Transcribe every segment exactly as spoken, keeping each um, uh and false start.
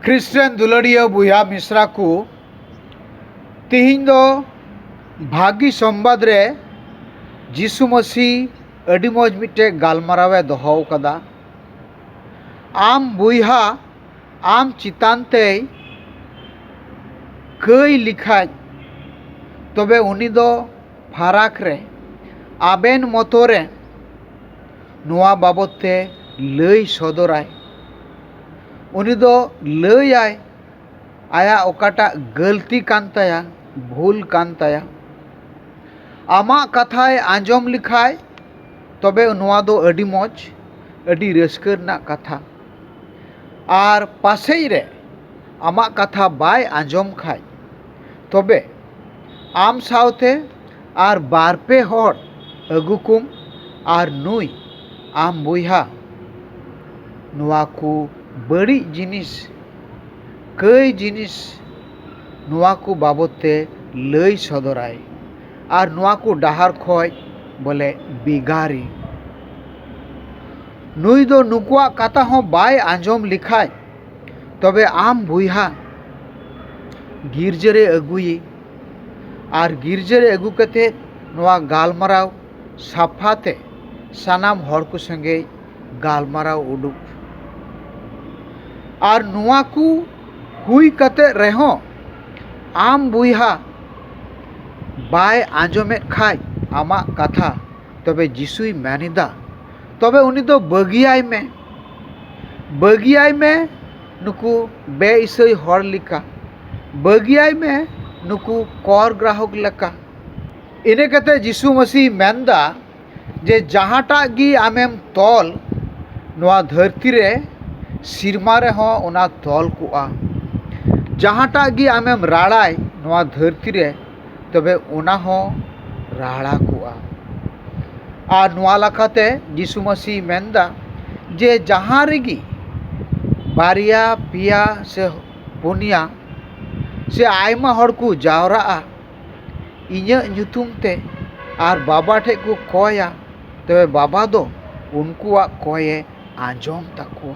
ᱠᱷᱨᱤᱥᱴᱟᱱ ᱫᱩᱞᱟᱹᱲᱤᱭᱟᱹ ᱵᱚᱭᱦᱟ ᱢᱤᱥᱨᱟ ᱠᱚ, ᱛᱤᱦᱤᱧ ᱫᱚ ᱵᱷᱟᱹᱜᱤ ᱥᱚᱢᱵᱟᱫ ᱨᱮ ᱡᱤᱥᱩ ᱢᱟᱹᱥᱤ ᱟᱹᱰᱤ ᱢᱚᱡᱽ ᱢᱤᱫᱴᱮᱡ ᱜᱟᱞᱢᱟᱨᱟᱣ ᱮ ᱫᱚᱦᱚ ᱟᱠᱟᱫᱟ᱾ ᱟᱢ ᱵᱚᱭᱦᱟ ᱟᱢ ᱪᱮᱛᱟᱱ ᱛᱮᱭ ᱠᱟᱹᱭ ᱞᱮᱠᱷᱟᱡ, ᱛᱚᱵᱮ ᱩᱱᱤ ᱫᱚ ᱯᱷᱟᱨᱟᱠ ᱨᱮ ᱟᱵᱮᱱ ᱢᱚᱛᱚ ᱨᱮ ᱱᱚᱣᱟ ᱵᱟᱵᱚᱛ ᱛᱮ ᱞᱟᱹᱭ ᱥᱚᱫᱚᱨᱟᱭ᱾ ᱩᱱᱤ ᱫᱚ ᱞᱟᱹᱭᱟᱭ ᱟᱭᱟᱜ ᱚᱠᱟᱴᱟᱜ ᱜᱟᱹᱞᱛᱤ ᱠᱟᱱ ᱛᱟᱭᱟ, ᱵᱷᱩᱞ ᱠᱟᱱ ᱛᱟᱭᱟ᱾ ᱟᱢᱟᱜ ᱠᱟᱛᱷᱟᱭ ᱟᱸᱡᱚᱢ ᱞᱮᱠᱷᱟᱡ, ᱛᱚᱵᱮ ᱱᱚᱣᱟ ᱫᱚ ᱟᱹᱰᱤ ᱢᱚᱡᱽ, ᱟᱹᱰᱤ ᱨᱟᱹᱥᱠᱟᱹ ᱨᱮᱱᱟᱜ ᱠᱟᱛᱷᱟ᱾ ᱟᱨ ᱯᱟᱥᱮᱡ ᱨᱮ ᱟᱢᱟᱜ ᱠᱟᱛᱷᱟ ᱵᱟᱭ ᱟᱸᱡᱚᱢ ᱠᱷᱟᱡ, ᱛᱚᱵᱮ ᱟᱢ ᱥᱟᱶᱛᱮ ᱟᱨ ᱵᱟᱨ ᱯᱮ ᱦᱚᱲ ᱟᱹᱜᱩ ᱠᱚᱢ, ᱟᱨ ᱱᱩᱭ ᱟᱢ ᱵᱚᱭᱦᱟ ᱱᱚᱣᱟ ᱠᱚ ᱵᱟᱹᱲᱤᱡ ᱡᱤᱱᱤᱥ, ᱠᱟᱹᱭ ᱡᱤᱱᱤᱥ, ᱱᱚᱣᱟ ᱠᱚ ᱵᱟᱵᱚᱛ ᱛᱮ ᱞᱟᱹᱭ ᱥᱚᱫᱚᱨᱟᱭ ᱟᱨ ᱱᱚᱣᱟ ᱠᱚ ᱰᱟᱦᱟᱨ ᱠᱷᱚᱡ ᱵᱚᱞᱮ ᱵᱷᱮᱜᱟᱨᱮ᱾ ᱱᱩᱭ ᱫᱚ ᱱᱩᱠᱩᱣᱟᱜ ᱠᱟᱛᱷᱟ ᱦᱚᱸ ᱵᱟᱭ ᱟᱸᱡᱚᱢ ᱞᱮᱠᱷᱟᱡ, ᱛᱚᱵᱮ ᱟᱢ ᱵᱚᱭᱦᱟ ᱜᱤᱨᱡᱟᱹ ᱨᱮ ᱟᱹᱜᱩᱭᱮ ᱟᱨ ᱜᱤᱨᱡᱟᱹ ᱨᱮ ᱟᱹᱜᱩ ᱠᱟᱛᱮ ᱱᱚᱣᱟ ᱜᱟᱞᱢᱟᱨᱟᱣ ᱥᱟᱯᱷᱟ ᱛᱮ ᱥᱟᱱᱟᱢ ᱦᱚᱲ ᱠᱚ ᱥᱚᱸᱜᱮ ᱜᱟᱞᱢᱟᱨᱟᱣ ᱩᱰᱩᱠ᱾ ᱟᱨ ᱱᱚᱣᱟ ᱠᱚ ᱦᱩᱭ ᱠᱟᱛᱮ ᱨᱮᱦᱚᱸ ᱟᱢ ᱵᱚᱭᱦᱟ ᱵᱟᱭ ᱟᱸᱡᱚᱢᱮᱫ ᱠᱷᱟᱡ ᱟᱢᱟᱜ ᱠᱟᱛᱷᱟ, ᱛᱚᱵᱮ ᱡᱤᱥᱩᱭ ᱢᱮᱱ ᱮᱫᱟ, ᱛᱚᱵᱮ ᱩᱱᱤ ᱫᱚ ᱵᱟᱹᱜᱤᱭᱟᱭ ᱢᱮ᱾ ᱵᱟᱹᱜᱤᱭᱟᱭ ᱢᱮ ᱱᱩᱠᱩ ᱵᱮᱼᱤᱥᱟᱹᱭ ᱦᱚᱲ ᱞᱮᱠᱟ᱾ ᱵᱟᱹᱜᱤᱭᱟᱭ ᱢᱮ ᱱᱩᱠᱩ ᱠᱚᱨ ᱜᱨᱟᱦᱚᱠ ᱞᱮᱠᱟ᱾ ᱤᱱᱟᱹ ᱠᱟᱛᱮ ᱡᱤᱥᱩ ᱢᱟᱹᱥᱤ ᱢᱮᱱᱫᱟ ᱡᱮ ᱡᱟᱦᱟᱸᱴᱟᱜ ᱜᱮ ᱟᱢᱮᱢ ᱛᱚᱞ ᱱᱚᱣᱟ ᱫᱷᱟᱹᱨᱛᱤ ᱨᱮ, ᱥᱤᱨᱢᱟ ᱨᱮᱦᱚᱸ ᱚᱱᱟ ᱛᱚᱞ ᱠᱚᱜᱼᱟ᱾ ᱡᱟᱦᱟᱸᱴᱟᱜ ᱜᱮ ᱟᱢᱮᱢ ᱨᱟᱲᱟᱭ ᱱᱚᱣᱟ ᱫᱷᱟᱹᱨᱛᱤ ᱨᱮ, ᱛᱚᱵᱮ ᱚᱱᱟ ᱦᱚᱸ ᱨᱟᱲᱟ ᱠᱚᱜᱼᱟ᱾ ᱟᱨ ᱱᱚᱣᱟ ᱞᱮᱠᱟᱛᱮ ᱡᱤᱥᱩ ᱢᱟᱹᱥᱤ ᱢᱮᱱᱫᱟ ᱡᱮ ᱡᱟᱦᱟᱸ ᱨᱮᱜᱮ ᱵᱟᱨᱭᱟ, ᱯᱮᱭᱟ ᱥᱮ ᱯᱩᱱᱭᱟ ᱥᱮ ᱟᱭᱢᱟ ᱦᱚᱲ ᱠᱚ ᱡᱟᱣᱨᱟᱜᱼᱟ ᱤᱧᱟᱹᱜ ᱧᱩᱛᱩᱢ ᱛᱮ ᱟᱨ ᱵᱟᱵᱟ ᱴᱷᱮᱡ ᱠᱚ ᱠᱚᱭᱟ, ᱛᱚᱵᱮ ᱵᱟᱵᱟ ᱫᱚ ᱩᱱᱠᱩᱣᱟᱜ ᱠᱚᱭᱮ ᱟᱸᱡᱚᱢ ᱛᱟᱠᱚᱣᱟ᱾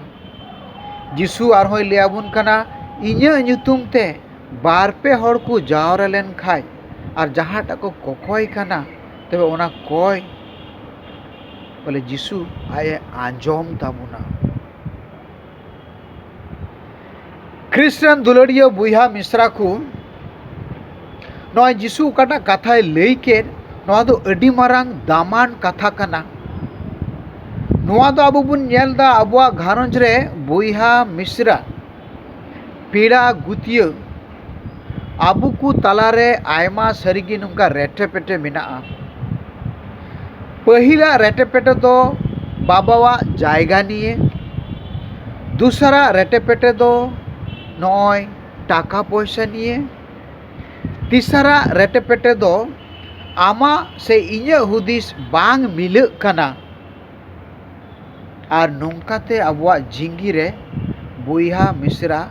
ᱡᱤᱥᱩ ᱟᱨᱦᱚᱸᱭ ᱞᱟᱹᱭ ᱟᱵᱚᱱ ᱠᱟᱱᱟ, ᱤᱧᱟᱹᱜ ᱧᱩᱛᱩᱢ ᱛᱮ ᱵᱟᱨ ᱯᱮ ᱦᱚᱲ ᱠᱚ ᱡᱟᱣᱨᱟ ᱞᱮᱱ ᱠᱷᱟᱡ ᱟᱨ ᱡᱟᱦᱟᱸᱴᱟᱜ ᱠᱚ ᱠᱚᱠᱚᱭ ᱠᱟᱱᱟ, ᱛᱚᱵᱮ ᱚᱱᱟ ᱠᱚᱭ ᱵᱚᱞᱮ ᱡᱤᱥᱩ ᱟᱡ ᱮ ᱟᱸᱡᱚᱢ ᱛᱟᱵᱚᱱᱟ᱾ ᱠᱷᱨᱤᱥᱴᱟᱱ ᱫᱩᱞᱟᱹᱲᱤᱭᱟᱹ ᱵᱚᱭᱦᱟ ᱢᱤᱥᱨᱟ ᱠᱚ, ᱱᱚᱜᱼᱚᱭ ᱡᱤᱥᱩ ᱚᱠᱟᱴᱟᱜ ᱠᱟᱛᱷᱟᱭ ᱞᱟᱹᱭ ᱠᱮᱫ, ᱱᱚᱣᱟ ᱫᱚ ᱟᱹᱰᱤ ᱢᱟᱨᱟᱝ ᱫᱟᱢᱟᱱ ᱠᱟᱛᱷᱟ ᱠᱟᱱᱟ᱾ ᱱᱚᱣᱟ ᱫᱚ ᱟᱵᱚ ᱵᱚᱱ ᱧᱮᱞ ᱮᱫᱟ ᱟᱵᱚᱣᱟᱜ ᱜᱷᱟᱨᱚᱸᱡᱽ ᱨᱮ ᱵᱚᱭᱦᱟ ᱢᱤᱥᱨᱟ, ᱯᱮᱲᱟ ᱜᱩᱛᱤᱭᱟᱹ, ᱟᱵᱚ ᱠᱚ ᱛᱟᱞᱟᱨᱮ ᱟᱭᱢᱟ ᱥᱟᱹᱨᱤᱜᱮ ᱱᱚᱝᱠᱟ ᱨᱮᱴᱮ ᱯᱮᱴᱮ ᱢᱮᱱᱟᱜᱼᱟ᱾ ᱯᱟᱹᱦᱤᱞᱟᱜ ᱨᱮᱴᱮ ᱯᱮᱴᱮ ᱫᱚ ᱵᱟᱵᱟᱣᱟᱜ ᱡᱟᱭᱜᱟ ᱱᱤᱭᱮ, ᱫᱚᱥᱟᱨᱟᱜ ᱨᱮᱴᱮ ᱯᱮᱴᱮ ᱫᱚ ᱱᱚᱜᱼᱚᱭ ᱴᱟᱠᱟ ᱯᱚᱭᱥᱟ ᱱᱤᱭᱮ, ᱛᱮᱥᱟᱨᱟᱜ ᱨᱮᱴᱮ ᱯᱮᱴᱮ ᱫᱚ ᱟᱢᱟᱜ ᱥᱮ ᱤᱧᱟᱹᱜ ᱦᱩᱫᱤᱥ ᱵᱟᱝ ᱢᱤᱞᱟᱹᱜ ᱠᱟᱱᱟ᱾ ᱟᱨ ᱱᱚᱝᱠᱟᱛᱮ ᱟᱵᱚᱣᱟᱜ ᱡᱤᱸᱜᱤ ᱨᱮ ᱵᱚᱭᱦᱟ ᱢᱤᱥᱨᱟ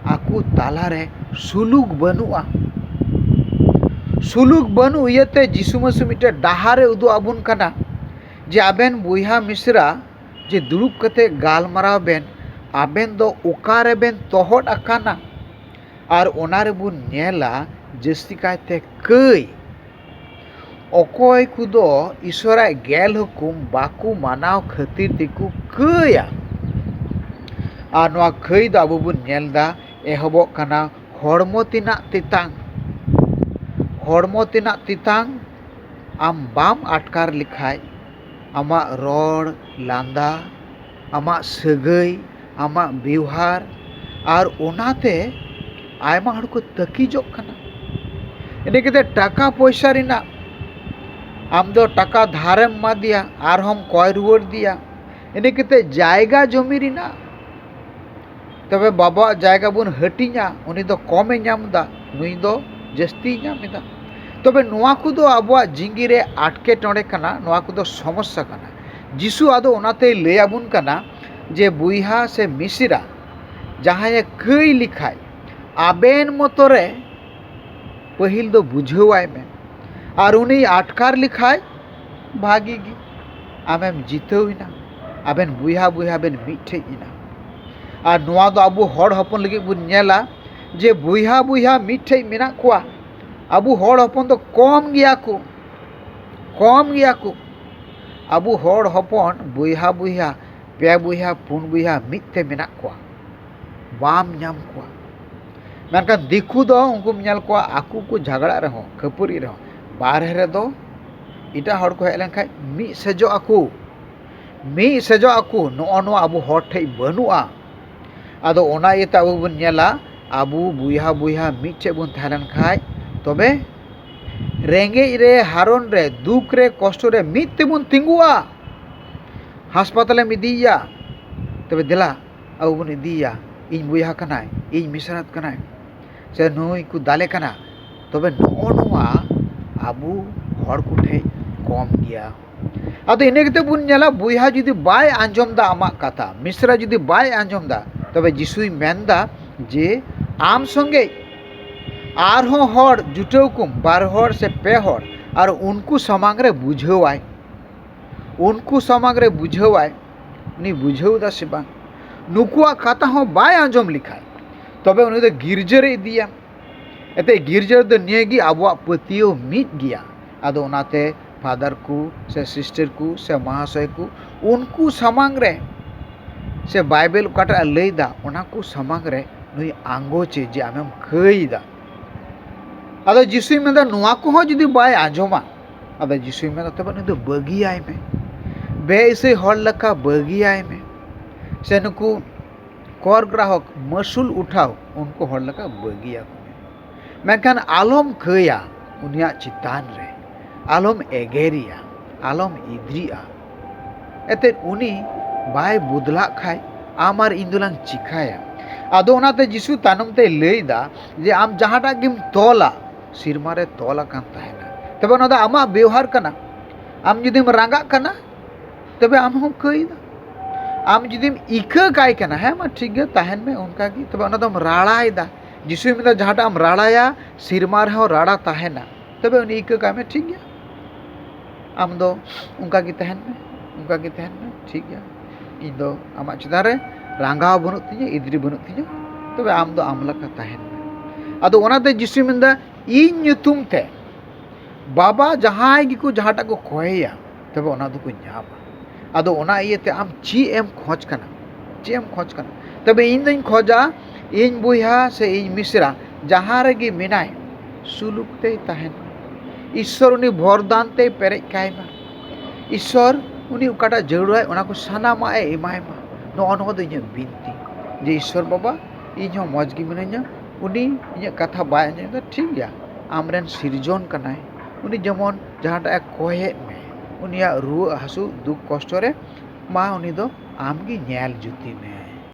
ᱟᱠᱚ ᱛᱟᱞᱟᱨᱮ ᱥᱩᱞᱩᱠ ᱵᱟᱹᱱᱩᱜᱼᱟ᱾ ᱥᱩᱞᱩᱠ ᱵᱟᱹᱱᱩᱜ ᱤᱭᱟᱹᱛᱮ ᱡᱤᱥᱩ ᱢᱟᱹᱥᱤ ᱢᱤᱫᱴᱮᱱ ᱰᱟᱦᱟᱨᱮ ᱩᱫᱩᱜ ᱟᱵᱚᱱ ᱠᱟᱱᱟ ᱡᱮ ᱟᱵᱮᱱ ᱵᱚᱭᱦᱟ ᱢᱤᱥᱨᱟ ᱡᱮ ᱫᱩᱲᱩᱵ ᱠᱟᱛᱮ ᱜᱟᱞᱢᱟᱨᱟᱣ ᱵᱮᱱ, ᱟᱵᱮᱱ ᱫᱚ ᱚᱠᱟ ᱨᱮᱵᱮᱱ ᱛᱚᱦᱚᱫ ᱟᱠᱟᱱᱟ? ᱟᱨ ᱚᱱᱟ ᱨᱮᱵᱚᱱ ᱧᱮᱞᱟ ᱡᱟᱹᱥᱛᱤ ᱠᱟᱭᱛᱮ ᱠᱟᱹᱭ᱾ ᱚᱠᱚᱭ ᱠᱚᱫᱚ ᱤᱥᱚᱨᱟᱜ ᱜᱮᱞ ᱦᱩᱠᱩᱢ ᱵᱟᱠᱚ ᱢᱟᱱᱟᱣ ᱠᱷᱟᱹᱛᱤᱨ ᱛᱮᱠᱚ ᱠᱟᱹᱭᱟ᱾ ᱟᱨ ᱱᱚᱣᱟ ᱠᱟᱹᱭ ᱫᱚ ᱟᱵᱚ ᱵᱚᱱ ᱧᱮᱞ ᱮᱫᱟ ᱮᱦᱚᱵᱚᱜ ᱠᱟᱱᱟ ᱦᱚᱲᱢᱚ ᱛᱮᱱᱟᱜ ᱛᱮᱛᱟᱝ᱾ ᱦᱚᱲᱢᱚ ᱛᱮᱱᱟᱜ ᱛᱮᱛᱟᱝ ᱟᱢ ᱵᱟᱢ ᱟᱴᱠᱟᱨ ᱞᱮᱠᱷᱟᱡ, ᱟᱢᱟᱜ ᱨᱚᱲ ᱞᱟᱸᱫᱟ, ᱟᱢᱟᱜ ᱥᱟᱹᱜᱟᱹᱭ, ᱟᱢᱟᱜ ᱵᱮᱣᱦᱟᱨ, ᱟᱨ ᱚᱱᱟᱛᱮ ᱟᱭᱢᱟ ᱦᱚᱲ ᱠᱚ ᱛᱟᱹᱠᱤᱡᱚᱜ ᱠᱟᱱᱟ᱾ ᱤᱱᱟᱹ ᱠᱟᱛᱮ ᱴᱟᱠᱟ ᱯᱚᱭᱥᱟ ᱨᱮᱱᱟᱜ, ᱟᱢ ᱫᱚ ᱴᱟᱠᱟ ᱫᱷᱟᱨᱮᱢ ᱮᱢᱟᱫᱮᱭᱟ, ᱟᱨᱦᱚᱸᱢ ᱠᱚᱭ ᱨᱩᱣᱟᱹᱲ ᱫᱮᱭᱟ᱾ ᱤᱱᱟᱹ ᱠᱟᱛᱮ ᱡᱟᱭᱜᱟ ᱡᱚᱢᱤ ᱨᱮᱱᱟᱜ, ᱛᱚᱵᱮ ᱵᱟᱵᱟᱣᱟᱜ ᱡᱟᱭᱜᱟ ᱵᱚᱱ ᱦᱟᱹᱴᱤᱧᱟ, ᱩᱱᱤ ᱫᱚ ᱠᱚᱢᱮ ᱧᱟᱢ ᱮᱫᱟ, ᱱᱩᱭ ᱫᱚ ᱡᱟᱹᱥᱛᱤᱭ ᱧᱟᱢ ᱮᱫᱟ᱾ ᱛᱚᱵᱮ ᱱᱚᱣᱟ ᱠᱚᱫᱚ ᱟᱵᱚᱣᱟᱜ ᱡᱤᱸᱜᱤ ᱨᱮ ᱟᱴᱠᱮᱴᱚᱬᱮ ᱠᱟᱱᱟ, ᱱᱚᱣᱟ ᱠᱚᱫᱚ ᱥᱚᱢᱚᱥᱥᱟ ᱠᱟᱱᱟ᱾ ᱡᱤᱥᱩ ᱟᱫᱚ ᱚᱱᱟᱛᱮᱭ ᱞᱟᱹᱭ ᱟᱵᱚᱱ ᱠᱟᱱᱟ ᱡᱮ ᱵᱚᱭᱦᱟ ᱥᱮ ᱢᱤᱥᱨᱟ ᱡᱟᱦᱟᱸᱭᱮ ᱠᱟᱹᱭ ᱞᱮᱠᱷᱟᱡ ᱟᱵᱮᱱ ᱢᱚᱛᱚ ᱨᱮ ᱯᱟᱹᱦᱤᱞ ᱫᱚ ᱵᱩᱡᱷᱟᱹᱣᱟᱭ ᱢᱮ, ᱟᱨ ᱩᱱᱤᱭ ᱟᱴᱠᱟᱨ ᱞᱮᱠᱷᱟᱡ ᱵᱷᱟᱜᱤ ᱜᱮ, ᱟᱢᱮᱢ ᱡᱤᱛᱟᱹᱣ ᱮᱱᱟ, ᱟᱵᱮᱱ ᱵᱚᱭᱦᱟ ᱵᱚᱭᱦᱟ ᱵᱮᱱ ᱢᱤᱫᱴᱷᱮᱡ ᱮᱱᱟ᱾ ᱟᱨ ᱱᱚᱣᱟ ᱫᱚ ᱟᱵᱚ ᱦᱚᱲ ᱦᱚᱯᱚᱱ ᱞᱟᱹᱜᱤᱫ ᱵᱚᱱ ᱧᱮᱞᱟ ᱡᱮ ᱵᱚᱭᱦᱟ ᱵᱚᱭᱦᱟ ᱢᱤᱫ ᱴᱷᱮᱡ ᱢᱮᱱᱟᱜ ᱠᱚᱣᱟ᱾ ᱟᱵᱚ ᱦᱚᱲ ᱦᱚᱯᱚᱱ ᱫᱚ ᱠᱚᱢ ᱜᱮᱭᱟ ᱠᱚ, ᱠᱚᱢ ᱜᱮᱭᱟ ᱠᱚ᱾ ᱟᱵᱚ ᱦᱚᱲ ᱦᱚᱯᱚᱱ ᱵᱚᱭᱦᱟ ᱵᱚᱭᱦᱟ, ᱯᱮ ᱵᱚᱭᱦᱟ, ᱯᱩᱱ ᱵᱚᱭᱦᱟ ᱢᱤᱫ ᱛᱮ ᱢᱮᱱᱟᱜ ᱠᱚᱣᱟ, ᱵᱟᱢ ᱧᱟᱢ ᱠᱚᱣᱟ᱾ ᱢᱮᱱᱠᱷᱟᱱ ᱫᱤᱠᱩ ᱫᱚ ᱩᱱᱠᱩᱢ ᱧᱮᱞ ᱠᱚᱣᱟ, ᱟᱠᱚ ᱠᱚ ᱡᱷᱟᱜᱽᱲᱟᱜ ᱨᱮᱦᱚᱸ, ᱠᱷᱟᱹᱯᱟᱹᱨᱤᱜ ᱨᱮᱦᱚᱸ, ᱵᱟᱨᱦᱮ ᱨᱮᱫᱚ ᱮᱴᱟᱜ ᱦᱚᱲ ᱠᱚ ᱦᱮᱡ ᱞᱮᱱᱠᱷᱟᱡ ᱢᱤᱫ ᱥᱮᱡᱚᱜ ᱟᱠᱚ, ᱢᱤᱫ ᱥᱮᱡᱚᱜ ᱟᱠᱚ᱾ ᱱᱚᱜᱼᱚ ᱱᱚᱣᱟ ᱟᱵᱚ ᱦᱚᱲ ᱴᱷᱮᱡ ᱵᱟᱹᱱᱩᱜᱼᱟ᱾ ᱟᱫᱚ ᱚᱱᱟ ᱤᱭᱟᱹᱛᱮ ᱟᱵᱚ ᱵᱚᱱ ᱧᱮᱞᱟ, ᱟᱵᱚ ᱵᱚᱭᱦᱟ ᱵᱚᱭᱦᱟ ᱢᱤᱫ ᱴᱷᱮᱡ ᱵᱚᱱ ᱛᱟᱦᱮᱸ ᱞᱮᱱ ᱠᱷᱟᱡ, ᱛᱚᱵᱮ ᱨᱮᱸᱜᱮᱡ ᱨᱮ, ᱦᱟᱨᱚᱱ ᱨᱮ, ᱫᱩᱠ ᱨᱮ, ᱠᱚᱥᱴᱚ ᱨᱮ ᱢᱤᱫ ᱛᱮᱵᱚᱱ ᱛᱤᱸᱜᱩᱜᱼᱟ᱾ ᱦᱟᱥᱯᱟᱛᱟᱞᱮᱢ ᱤᱫᱤᱭᱮᱭᱟ, ᱛᱚᱵᱮ ᱫᱮᱞᱟ ᱟᱵᱚ ᱵᱚᱱ ᱤᱫᱤᱭᱮᱭᱟ, ᱤᱧ ᱵᱚᱭᱦᱟ ᱠᱟᱱᱟᱭ, ᱤᱧ ᱢᱤᱥᱨᱟᱛ ᱠᱟᱱᱟᱭ, ᱥᱮ ᱱᱩᱭ ᱠᱚ ᱫᱟᱞᱮ ᱠᱟᱱᱟ᱾ ᱛᱚᱵᱮ ᱱᱚᱜᱼᱚ ᱱᱚᱣᱟ ᱟᱵᱚ ᱦᱚᱲ ᱠᱚᱴᱷᱮᱡ ᱠᱚᱢ ᱜᱮᱭᱟ᱾ ᱟᱫᱚ ᱤᱱᱟᱹ ᱠᱟᱛᱮ ᱵᱚᱱ ᱧᱮᱞᱟ, ᱵᱚᱭᱦᱟ ᱡᱩᱫᱤ ᱵᱟᱭ ᱟᱸᱡᱚᱢ ᱫᱟ ᱟᱢᱟᱜ ᱠᱟᱛᱷᱟ, ᱢᱤᱥᱨᱟ ᱡᱩᱫᱤ ᱵᱟᱭ ᱟᱸᱡᱚᱢ ᱫᱟ, ᱛᱚᱵᱮ ᱡᱤᱥᱩᱭ ᱢᱮᱱᱫᱟ ᱡᱮ ᱟᱢ ᱥᱚᱸᱜᱮ ᱟᱨᱦᱚᱸ ᱦᱚᱲ ᱡᱩᱴᱟᱹᱣ ᱠᱚᱢ, ᱵᱟᱨ ᱦᱚᱲ ᱥᱮ ᱯᱮ ᱦᱚᱲ, ᱟᱨ ᱩᱱᱠᱩ ᱥᱟᱢᱟᱝ ᱨᱮ ᱵᱩᱡᱷᱟᱹᱣᱟᱭ, ᱩᱱᱠᱩ ᱥᱟᱢᱟᱝ ᱨᱮ ᱵᱩᱡᱷᱟᱹᱣᱟᱭ, ᱩᱱᱤ ᱵᱩᱡᱷᱟᱹᱣ ᱫᱟ ᱥᱮ ᱵᱟᱝ? ᱱᱩᱠᱩᱣᱟᱜ ᱠᱟᱛᱷᱟ ᱦᱚᱸ ᱵᱟᱭ ᱟᱸᱡᱚᱢ ᱞᱮᱠᱷᱟᱡ, ᱛᱚᱵᱮ ᱩᱱᱤ ᱫᱚ ᱜᱤᱨᱡᱟᱹ ᱨᱮ ᱤᱫᱤᱭᱟ᱾ ᱮᱱᱛᱮ ᱜᱤᱨᱡᱟᱹ ᱨᱮᱫᱚ ᱱᱤᱭᱟᱹ ᱜᱮ ᱟᱵᱚᱣᱟᱜ ᱯᱟᱹᱛᱭᱟᱹᱣ ᱢᱤᱫ ᱜᱮᱭᱟ᱾ ᱟᱫᱚ ᱚᱱᱟᱛᱮ ᱯᱷᱟᱫᱟᱨ ᱠᱚ ᱥᱮ ᱥᱤᱥᱴᱟᱨ ᱠᱚ ᱥᱮ ᱢᱟᱦᱟᱥᱚᱭ ᱠᱚ, ᱩᱱᱠᱩ ᱥᱟᱢᱟᱝ ᱨᱮ ᱥᱮ ᱵᱟᱭᱵᱮᱞ ᱚᱠᱟᱴᱟᱜ ᱮ ᱞᱟᱹᱭ ᱫᱟ, ᱚᱱᱟ ᱠᱚ ᱥᱟᱢᱟᱝ ᱨᱮ ᱱᱩᱭ ᱟᱸᱜᱚᱪᱮ ᱡᱮ ᱟᱢᱮᱢ ᱠᱟᱹᱭ ᱫᱟ᱾ ᱟᱫᱚ ᱡᱤᱥᱩᱭ ᱢᱮᱱᱫᱟ, ᱱᱚᱣᱟ ᱠᱚᱦᱚᱸ ᱡᱩᱫᱤ ᱵᱟᱭ ᱟᱸᱡᱚᱢᱟ, ᱟᱫᱚ ᱡᱤᱥᱩᱭ ᱢᱮᱱᱫᱟ, ᱛᱚᱵᱮ ᱱᱩᱭ ᱫᱚ ᱵᱟᱹᱜᱤᱭᱟᱭ ᱢᱮ, ᱵᱮᱼᱤᱥᱟᱹᱭ ᱦᱚᱲ ᱞᱮᱠᱟ ᱵᱟᱹᱜᱤᱭᱟᱭ ᱢᱮ, ᱥᱮ ᱱᱩᱠᱩ ᱠᱚᱨ ᱜᱨᱟᱦᱚᱠ, ᱢᱟᱹᱥᱩᱞ ᱩᱴᱷᱟᱣ, ᱩᱱᱠᱩ ᱦᱚᱲ ᱞᱮᱠᱟ ᱵᱟᱹᱜᱤᱭᱟᱠᱚ ᱢᱮ᱾ ᱢᱮᱱᱠᱷᱟᱱ ᱟᱞᱚᱢ ᱠᱟᱹᱭᱟ ᱩᱱᱤᱭᱟᱜ ᱪᱮᱛᱟᱱ ᱨᱮ, ᱟᱞᱚᱢ ᱮᱜᱮᱨᱮᱭᱟ, ᱟᱞᱚᱢ ᱤᱫᱨᱤᱜᱼᱟ᱾ ᱮᱱᱛᱮᱫ ᱩᱱᱤ ᱵᱟᱭ ᱵᱚᱫᱞᱟᱜ ᱠᱷᱟᱡ ᱟᱢ ᱟᱨ ᱤᱧ ᱫᱚᱞᱟᱝ ᱪᱤᱠᱟᱭᱟ? ᱟᱫᱚ ᱚᱱᱟᱛᱮ ᱡᱤᱥᱩ ᱛᱟᱭᱱᱚᱢ ᱛᱮᱭ ᱞᱟᱹᱭᱫᱟ ᱡᱮ ᱟᱢ ᱡᱟᱦᱟᱸᱴᱟᱜ ᱜᱮᱢ ᱛᱚᱞᱟ, ᱥᱮᱨᱢᱟ ᱨᱮ ᱛᱚᱞ ᱟᱠᱟᱱ ᱛᱟᱦᱮᱱᱟ᱾ ᱛᱚᱵᱮ ᱚᱱᱟ ᱫᱚ ᱟᱢᱟᱜ ᱵᱮᱣᱦᱟᱨ ᱠᱟᱱᱟ᱾ ᱟᱢ ᱡᱩᱫᱤᱢ ᱨᱟᱸᱜᱟᱜ ᱠᱟᱱᱟ, ᱛᱚᱵᱮ ᱟᱢ ᱦᱚᱸᱢ ᱠᱟᱹᱭ ᱫᱟ᱾ ᱟᱢ ᱡᱩᱫᱤᱢ ᱤᱠᱟᱹ ᱠᱟᱭ ᱠᱟᱱᱟ, ᱦᱮᱸ ᱢᱟ ᱴᱷᱤᱠ ᱜᱮᱭᱟ, ᱛᱟᱦᱮᱱ ᱢᱮ ᱚᱱᱠᱟ ᱜᱮ, ᱛᱚᱵᱮ ᱚᱱᱟ ᱫᱚᱢ ᱨᱟᱲᱟᱭ ᱫᱟ᱾ ᱡᱤᱥᱩᱭ ᱢᱮᱱᱫᱟ, ᱡᱟᱦᱟᱸᱴᱟᱜ ᱮᱢ ᱨᱟᱲᱟᱭᱟ, ᱥᱮᱨᱢᱟ ᱨᱮᱦᱚᱸ ᱨᱟᱲᱟ ᱛᱟᱦᱮᱱᱟ᱾ ᱛᱚᱵᱮ ᱩᱱᱤ ᱤᱠᱟᱹ ᱠᱟᱭ ᱢᱮ, ᱴᱷᱤᱠ ᱜᱮᱭᱟ, ᱟᱢ ᱫᱚ ᱚᱱᱠᱟ ᱜᱮ ᱛᱟᱦᱮᱱ ᱢᱮ, ᱚᱱᱠᱟ ᱜᱮ ᱛᱟᱦᱮᱱ ᱢᱮ, ᱴᱷᱤᱠ ᱜᱮᱭᱟ, ᱤᱧ ᱫᱚ ᱟᱢᱟᱜ ᱪᱮᱛᱟᱱ ᱨᱮ ᱨᱟᱸᱜᱟᱣ ᱵᱟᱹᱱᱩᱜ ᱛᱤᱧᱟᱹ, ᱤᱫᱽᱨᱤ ᱵᱟᱹᱱᱩᱜ ᱛᱤᱧᱟᱹ, ᱛᱚᱵᱮ ᱟᱢ ᱫᱚ ᱟᱢ ᱞᱮᱠᱟ ᱛᱟᱦᱮᱱ ᱢᱮ᱾ ᱟᱫᱚ ᱚᱱᱟᱛᱮ ᱡᱤᱥᱩᱭ ᱢᱮᱱᱫᱟ, ᱤᱧ ᱧᱩᱛᱩᱢ ᱛᱮ ᱵᱟᱵᱟ ᱡᱟᱦᱟᱸᱭ ᱜᱮᱠᱚ ᱡᱟᱦᱟᱸᱴᱟᱜ ᱠᱚ ᱠᱚᱭᱮᱭᱟ, ᱛᱚᱵᱮ ᱚᱱᱟ ᱫᱚᱠᱚ ᱧᱟᱢᱟ᱾ ᱟᱫᱚ ᱚᱱᱟ ᱤᱭᱟᱹᱛᱮ ᱟᱢ ᱪᱮᱫ ᱮᱢ ᱠᱷᱚᱡᱽ ᱠᱟᱱᱟ? ᱪᱮᱫ ᱮᱢ ᱠᱷᱚᱡᱽ ᱠᱟᱱᱟ? ᱛᱚᱵᱮ ᱤᱧ ᱫᱚᱧ ᱠᱷᱚᱡᱟ, ᱤᱧ ᱵᱚᱭᱦᱟ ᱥᱮ ᱤᱧ ᱢᱤᱥᱨᱟ ᱡᱟᱦᱟᱸ ᱨᱮᱜᱮ ᱢᱮᱱᱟᱭ, ᱥᱩᱞᱩᱠ ᱛᱮᱭ ᱛᱟᱦᱮᱱ ᱢᱟ᱾ ᱤᱥᱥᱚᱨ ᱩᱱᱤ ᱵᱷᱚᱨᱫᱟᱱ ᱛᱮᱭ ᱯᱮᱨᱮᱡ ᱠᱟᱭ ᱢᱟ᱾ ᱤᱥᱥᱚᱨ ᱩᱱᱤ ᱚᱠᱟᱴᱟᱜ ᱡᱟᱹᱨᱩᱲᱟᱭ, ᱚᱱᱟ ᱠᱚ ᱥᱟᱱᱟᱢᱟᱜ ᱮ ᱮᱢᱟᱭ ᱢᱟ᱾ ᱱᱚᱜᱼᱚ ᱱᱚᱣᱟ ᱫᱚ ᱤᱧᱟᱹᱜ ᱵᱤᱱᱛᱤ, ᱡᱮ ᱤᱥᱥᱚᱨ ᱵᱟᱵᱟ, ᱤᱧ ᱦᱚᱸ ᱢᱚᱡᱽ ᱜᱮ ᱢᱤᱱᱟᱹᱧᱟ, ᱩᱱᱤ ᱤᱧᱟᱹᱜ ᱠᱟᱛᱷᱟ ᱵᱟᱭ ᱟᱸᱡᱚᱢ ᱮᱫᱟ, ᱴᱷᱤᱠ ᱜᱮᱭᱟ, ᱟᱢᱨᱮᱱ ᱥᱤᱨᱡᱚᱱ ᱠᱟᱱᱟᱭ, ᱩᱱᱤ ᱡᱮᱢᱚᱱ ᱡᱟᱦᱟᱸᱴᱟᱜ ᱮ ᱠᱚᱭᱮᱫ ᱢᱮ, ᱩᱱᱤᱭᱟᱜ ᱨᱩᱣᱟᱹᱜ ᱦᱟᱹᱥᱩ ᱫᱩᱠ ᱠᱚᱥᱴᱚ ᱨᱮ ᱢᱟ ᱩᱱᱤ ᱫᱚ ᱟᱢ ᱜᱮ ᱧᱮᱞ ᱡᱩᱛᱤ ᱢᱮ᱾